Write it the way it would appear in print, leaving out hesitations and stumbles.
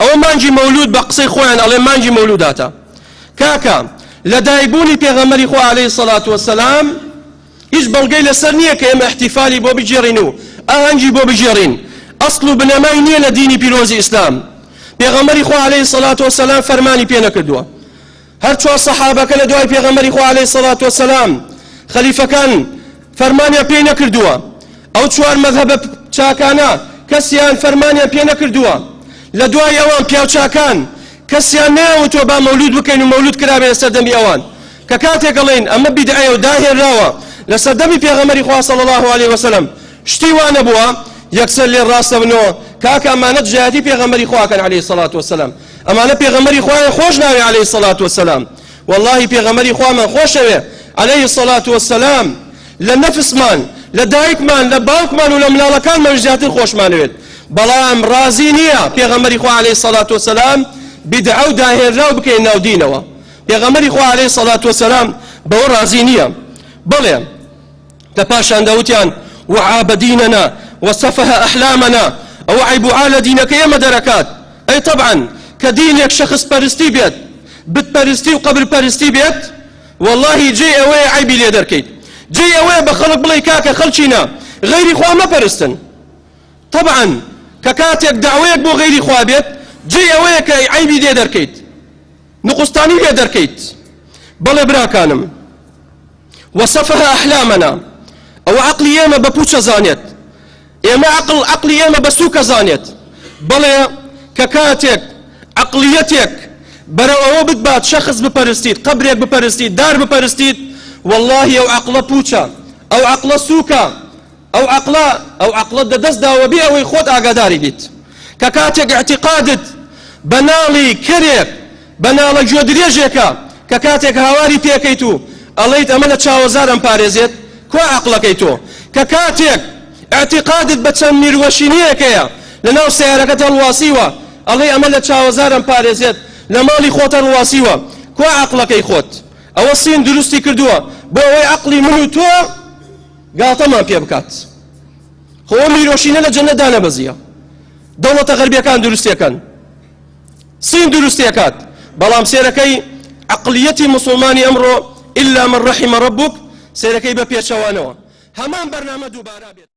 ئەوە مانگی مەولود بە قسەی خۆیان ئەڵێ مانگی مەولوداتە. کاکە لە دایکبوونی پێغەمبەری خوا عەلەیهی سەڵات وەسەلام هیچ بەڵگەی لەسەر نییە کە ئێمە احتیفالی بۆ بگێڕین و ئاهەنگی بۆ بگێڕین، ئەسڵ و بنەمای نییە لە دینی پیرۆزی ئیسلام. پێغەمبەری خوا عەلەیهی سەڵات وەسەلام فەرمانی پێ نەکردووە. هەر چوار سەحابەکە لە دوای پێغەمبەری خوا عەلەیهی سەڵات وەسەلام خەلیفەکان فەرمانیان پێی نەکردووە. ئەو چوار مەزهەبە چاکانە کەسیان فەرمانیان پێ نەکردووە. لە دوای ئەوان پیاوچاکان کەسیان نەیانوتووە با مەولود بکەین و مەولود کرابێ لە سەردەمی ئەوان. کە کاتێک ئەڵێین ئەمە بیدعەیە و داهێنراوە لە سەردەمی پێغەمبەری خوا صلی اللە علیە وسلم شتی وا نەبووە، یەکسەر لێ ڕاست دەبنەوە کاکە ئەمانە دژایەتی پێغەمبەری خوا ئەکەن علیە الصلوة والسلام، ئەمانە پێغەمبەری خوایان خۆش ناوێ علیە الصلوة والسلام. وەڵاهی پێغەمبەری خوامان خۆشەوێ علیە الصلوة والسلام، لە نەفسمان، لە دایکمان، لە باوکمان و لە مناڵەکانمانش زیاتر خۆشمانەوێت، بەڵام ڕازی نییە پێغەمبەری خوا علیە الصلوة والسلام بیدعە و داهێنراو بکەین ناو دینەوە. پێغەمبەری خوا علیە الصلوة والسلام بەوە ڕازی نییە. بەڵێ لە پاشاندا وتیان وعاب دیننا وسفه احلامنا، ئەوە عەیب و عار لە دینەکەی ئێمە دەرەکات. ئەی طبعا کە دینێک شەخس پەرستی بێت، بت پەرستی و قەبر پەرستی بێت، وەڵاهی جێی ئەوەیە عەیبی لێ دەرکەیت، جێی ئەوەیە بە خەڵک بڵێی کاکە خەڵکینە غەیری خوا مەپەرستن. طبعا کە کاتێک دەعوەیەک بۆ غەیری خوا بێت جێی ئەوەیە کە عەیبی لێ دەرکەیت، نقوستانی لێ دەرکەیت. بەڵێ براکانم، وسفه احلامنا، ئەوە عەقڵی ئێمە بە پوچە زانێت، ئێمە عەقڵ عەقڵی ئێمە بە سوکە زانێت. بەڵێ کە کاتێک عەقڵیەتێک بەرەو ئەوە بتبات شەخس بپەرستیت، قەبرێک بپەرستیت، دار بپەرستیت، وەڵاهی ئەو عەقڵە پوچە، ئەو عەقڵە سوکە، ئەو عەقڵە ئەو عەقڵەت دە دەست داوە بێ ئەوەی خۆت ئاگاداری بیت. کە کاتێک ئیعتیقادت بە ناڵی کەرێک، بە ناڵە گوێدرێژێکە کە کاتێک هاواری پێکەیت و ئەڵێیت ئەمە لە چاوەزار ئەمپارێزێت، کوا عەقڵەکەی تۆ؟ کە کاتێک ئیعتیقادت بە چەند میروەشینیەکەیە لەناو سەیارەکەت هەڵواسیوە ئەڵێی ئەمە لە چاوەزار ئەمپارێزێت، لە ماڵی خۆت هەڵواسیوە، کوا عەقڵەکەی خۆت؟ ئەوە سین دروستی کردووە بۆ ئەوەی عەقڵی من و تۆ گاڵتەمان پێ بکات. خۆ ئەو میرۆشینە لە جەنەت دانەبەزیە، دەوڵەتە غەربیەکان دروستیەکەن، سین دروستیەکات، بەڵام سێرەکەی عەقڵیەتی موسڵمانی ئەمڕۆ الا من رحم ربک سێرەکەی بە پێچەوانەوە هەمان بەرنامە دووبارە بێت.